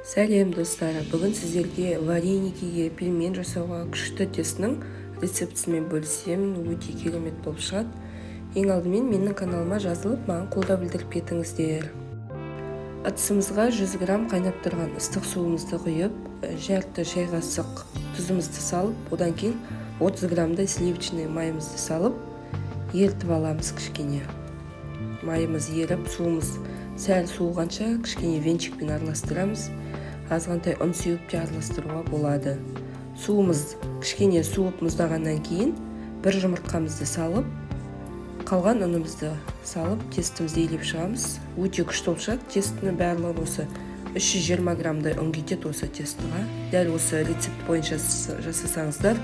Сәлем, достар! Бүгін сіздерге вареникиге, пельмен жасауға күшті тестінің рецептісімен бөлісемін. Өте керемет болып шығады. Ең алдымен менің каналыма жазылып, маған қолдау білдіріп кетіңіздер. Ыдысымызға 100 грамм қайнап тұрған ыстық суымызды құйып, жарты шай қасық тұзымызды салып, одан кейін 30 граммдай сливочный майымызды салып, ерітіп аламыз. Кішкене майымыз еріп, суымыз сәл суығанша, кішкене венчикпен араластырамыз. Азғантай ұн сеуіп те араластыруға болады. Суымыз кішкене суып, мұздағаннан кейін бір жұмыртқамызды салып, қалған ұнымызды салып, тестімізді илеп шығамыз. Өте күшті болып шығады. Тестінің барлығы осы 320 граммдай ұн кетеді осы тестоға. Дәл осы рецепт бойынша жасасаңыздар,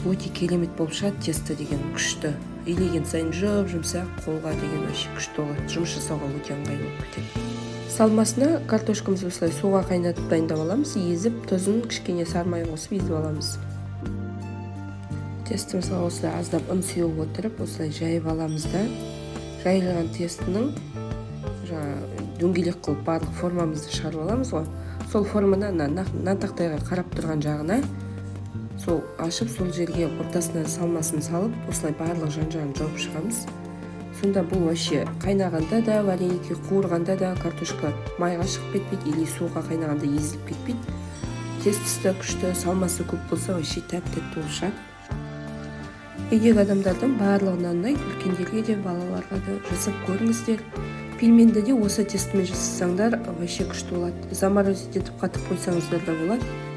өте керемет болып шығады. Тесто деген күшті, илеген сайын жұп жұмсақ, қолға деген вообще күшті болады, жұмыс жасауға өте ыңғайлы болып кетеді. Салмасына картошкамызды осылай суға қайнатып дайындап аламыз, езіп, тұзын, кішкене сары май қосып, езіп аламыз. Тестімізге осылай аздап ұн сеуіп отырып, осылай жайып аламыз да, жайылған тестінің жаңағы дөңгелек қылып барлық формамызды шығарып аламыз ғой. Сол форманы ана нан тақтайға қарап тұрған жағына сол ашып, сол жерге ортасына салмасын салып, осылай барлық жан жағын жауып шығамыз. Сонда бұл вообще қайнағанда да, вареники қуырғанда да картошка майға шығып кетпейді или суға қайнағанда езіліп кетпейді. Тестосы да күшті, салмасы көп болса, вообще тәп тәтті болып шығады. Үйдегі адамдардың барлығына ұнайды, үлкендерге де, балаларға да. Жасап көріңіздер. Пельменді де осы тестімен жасасаңдар, вообще күшті болады. Заморозить етіп, қатып қойсаңыздар да болады.